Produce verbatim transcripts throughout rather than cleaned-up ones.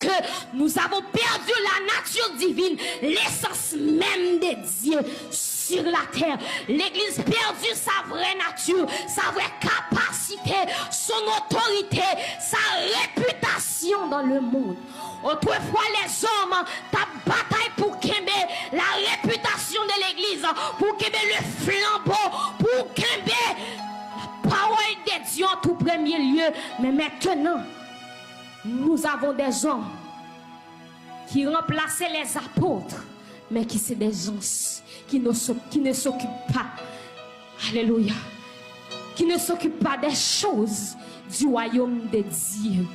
que nous avons perdu la nature divine, l'essence même de Dieu sur la terre. L'Église perdit sa vraie nature, sa vraie capacité, son autorité, sa réputation dans le monde. Otrefois, lèzòm t ap batay pou kenbe la repitasyon de legliz, pou kenbe le flanbo, pou kenbe la parole de Dieu en tout premier lieu. Men mentnan, nous avons des hommes ki ranplase lèzapot, men ki se dè zans, ki ne s'o-, qui ne s'occupent pas, alléluia, qui ne s'occupent pas des choses du royaume de Dieu.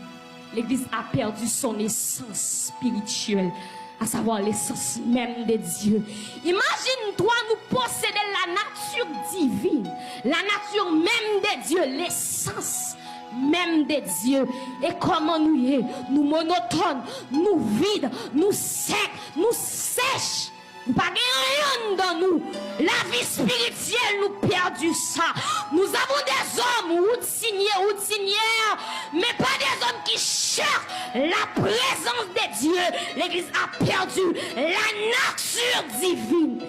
L'église a perdu son essence spirituelle, à savoir l'essence même de Dieu. Imagine-toi, nous posséder la nature divine, la nature même de Dieu, l'essence même de Dieu. E kòman nou ye? Nou monotòn, nou vid, nou sèk, nou sèch. Nou pa gen anyen anndan nou. Lavi espirityèl, nou pèdi sa. Nous avons des hommes routiniers, routinières, mais pas des hommes qui cherchent la présence de Dieu. L'église a perdu la nature divine.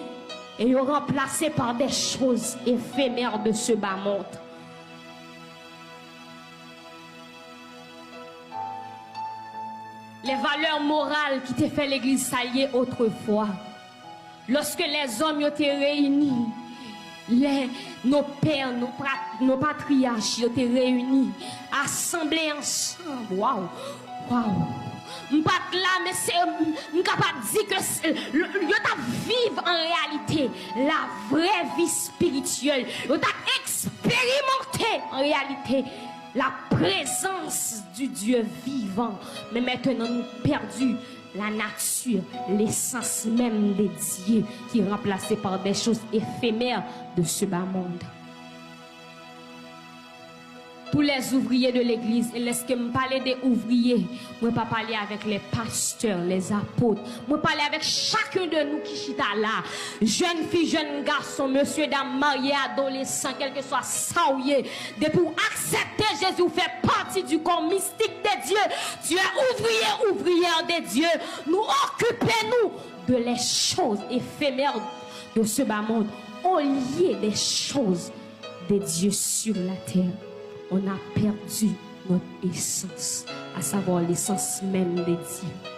Et ils ont remplacé par des choses éphémères de ce bas monde. Les valeurs morales ki te fè legliz sa l ye otrefwa. Lòske lèzòm yo te reyini, lè nos pères, nos pra-, nos patriarches yo te reyini, asanble ansanm, waw, waw. M pa t la, men se, m, m kapab di ke se, l, yo t ap viv an reyalite la vraie vie spirituelle. Yo t ap eksperimante an reyalite la présence du Dieu vivant. Men mentnan, nou pèdi la nature, l'essence même de Dieu, ki ranplase par des choses éphémères de ce bas monde. Tous les ouvriers de l'église, e lèske m pale de ouvriye, mwen pa pale avèk les pasteurs, les apôtres. Mwen pale avèk chacun de nous ki chita la. Jèn fi, jèn gason, mesye, dam, marye, adolesan, kèlkeswa sa w ye, depi w aksepte Jezi, ou fè pati du corps mystique de Dieu. Tu es ouvrier, ouvrière de Dieu. Nou okipe nou de les choses éphémères de ce bas monde, au lieu des choses de Dieu sur la terre. On a perdu notre essence, à savoir l'essence même de Dieu.